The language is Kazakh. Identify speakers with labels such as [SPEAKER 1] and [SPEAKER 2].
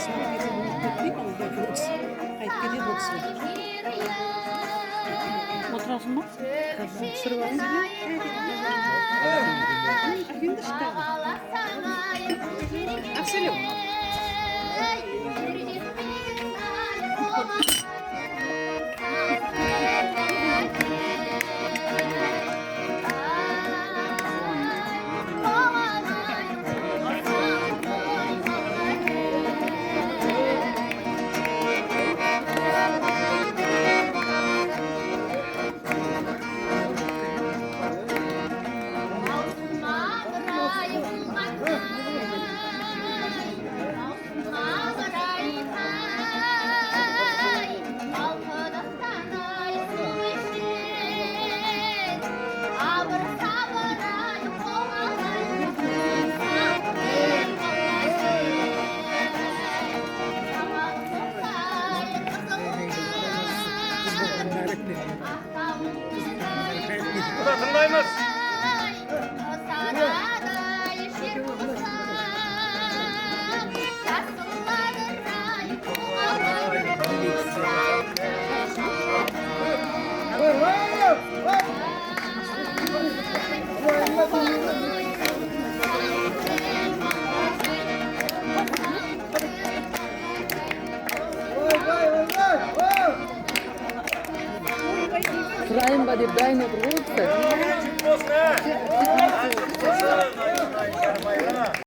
[SPEAKER 1] Кетпейді, ана ол кісі қайтып кетеді ол кісі.
[SPEAKER 2] Отырасың ба?
[SPEAKER 1] Түсіріп алайын. Әкеліңдерші тағы. Ақселеу.
[SPEAKER 3] Құда, тыңдаймыз.
[SPEAKER 4] Тұрайын ба деп дайын отыр ғой.